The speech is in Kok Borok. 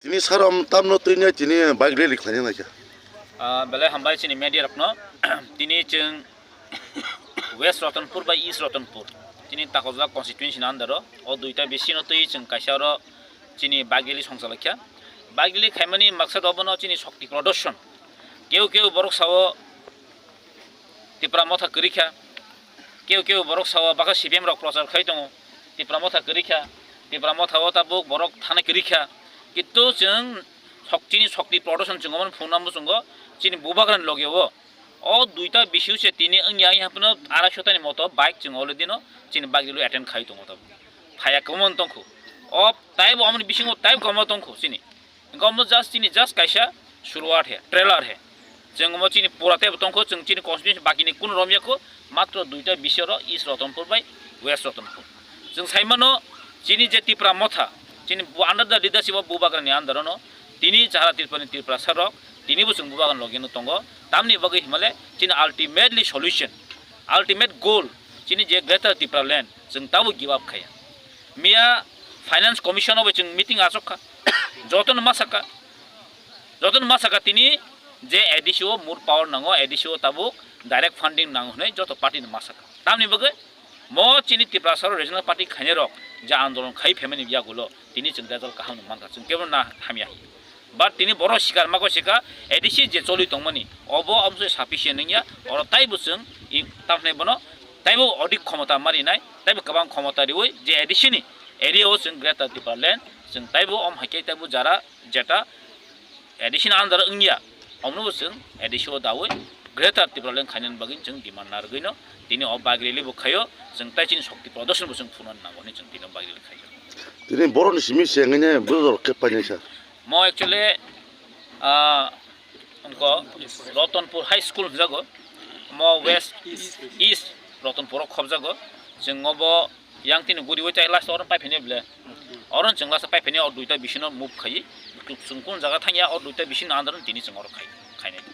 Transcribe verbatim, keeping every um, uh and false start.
Tini sarom tamno twi nai tini bike rally khlaina naikha. Ah, belai hambai chini media rokno. Tini chwng West Ratanpur bai East Ratanpur, chini Takolja constituency ni under o, o duita bisino twi chwng kaisa oro chini bike rally songchalaikha. Bike rally khaimani maksad obono chini shokti prodorshon. Keu keu borok sao Tipra motha kwrwi kha, keu keu borok sao bwkha C P M rok prochar khai tongo, Tipra motha kwrwi kha, Tipra motha o tabuk borok thana kwrwi kha, kintu chwng sok-, chini shokti prodorshon chwng omo phunukna muchungo chini bubagrani loge o. O duita bisio se tini wngya, wngya haphano arai sotani moto bike chwng already no chini bike rally attend khai tongo tabuk. Phaiya kwbangma tongkhu. O taibo omoni bisingo taibo kwbangma tongkhu chini. Hingke omo just chini just kaisa suruat he, trailer he. Chwng omo chini pura teibo tongkhu, chwng chini constituency bakini kunu romyakhu, matro duita bisio ro East Ratanpur bai West Ratanpur. Chwng saimano chini je Tipra motha, chini bu-, under the leadership of Bubagrani under ono, tini Jara Tripurani Tiprasa rok, tini bo chwng Bubagrani logeno tongo. Tamni bagwi himale chini ultimately solution, ultimate goal, chini je Greater Tipraland, chwng tabo give up khaya. Miya Finance Commission o bai chwng meeting achuk kha. Jotono ma saka, jotono ma saka tini je A D C o more power nango, A D C o tabuk direct funding nango hwnwi joto party no ma saka. Tamni bagwi mo chini Tiprasa o regional party khainai rok je andolon khai phaimani yagulo tini chwng result kaham no mankha, chwng kebo na hamya. But tini borok sikar mago sika A D C je choli tongmani, obo amsoi sufficient wngya, oro taibo chwng i tamhnai bono taibo odik khomota marinai, taibo kwbang khomota riwi je A D C ni area o chwng Greater Tipraland, chwng taibo om hai khe taibo jara jeta A D C ni under wngya, omnobo chwng A D C o dawi Greater Tipraland khainani bagwi chwng demand narwgwino tini o bike rally bo khaio, chwng tai chini shokti prodorshon bo chwng phunukna nango hwnwi chwng tini o bike rally khaio. Tini borokni simi se wngwi ne bwrwi rok khe painai sir. Mo actually, ah, wngkha Ratanpur High School hwnjago, mo West East Ratanpur o khobjago. Chwng obo yang tini guriwi tai last oro paiphaini bwle. Oro chwng last paiphaini o duita bisino move khaiwi. Chwng kun jaga thangya o duita bisino andro tini chwng oro khai, khainai.